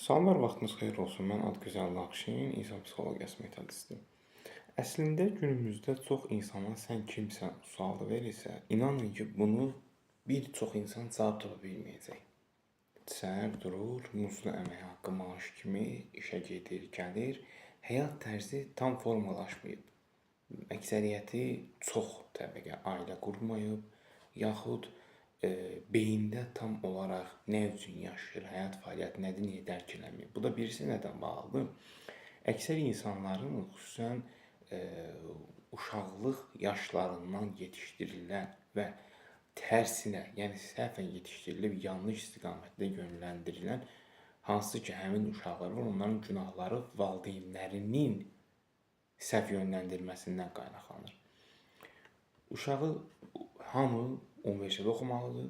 Salamlar, vaxtınız xeyir olsun. Mən Adgözəl Naqşin, insan psixologiyası metodisti. Əslində günümüzdə çox insana sən kimsən sualı verilsə, inanın ki, bunu bir çox insan cavab tapa bilməyəcək. Səhər durur, muzlu əmək haqqı maaşı kimi işə gedir, gəlir. Həyat tərzi tam formalaşmayıb. Əksəriyyəti çox təbəqə ailə qurmayıb, yaxud beyində tam olaraq nə üçün yaşayır, həyat fəaliyyəti nədir, niyə dərk eləmir. Bu da birisi nədən bağlıdır? Əksər insanların xüsusən uşaqlıq yaşlarından yetişdirilən və tərsinə, yəni səhvən yetişdirilib yanlış istiqamətdə yönləndirilən hansı ki həmin uşaqlar var, onların günahları valideynlərinin səhv yönləndirməsindən qaynaqlanır. Uşağı hamı universitetdə oxumalıdır.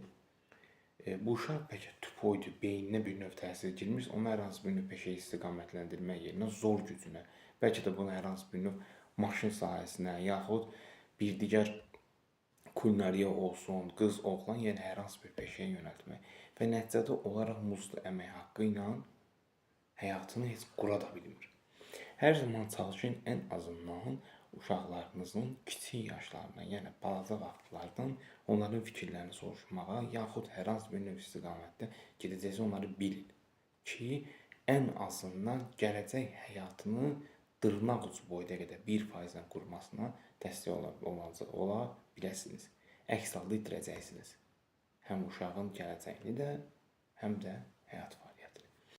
Bu uşaq bəlkə tupoydu, beyninə bir növ təsir girmiş, onu hər hansı bir növ peşəyə istiqamətləndirmək yerinə zor gücünə, bəlkə də bunu hər hansı bir növ maşın sahəsinə, yaxud bir digər kulinariya olsun, qız, oğlan, yəni hər hansı bir peşəyə yönəltmək və nəticədə olaraq muzlu əmək haqqı ilə həyatını heç qura da bilmir. Hər zaman çalışın ən azından uşaqlarınızın kiçik yaşlarından, yəni balaca vaxtlardan onların fikirlərini soruşmağa, yaxud hər hansı bir növ istiqamətdə gedəcəksə onları bilin ki, ən azından gələcək həyatını dırnaq ucu boyda qədər 1%-lə qurmasına dəstək ola biləsiniz. Əks halda itirəcəksiniz. Həm uşağın gələcəyini də, həm də həyat fəaliyyətini.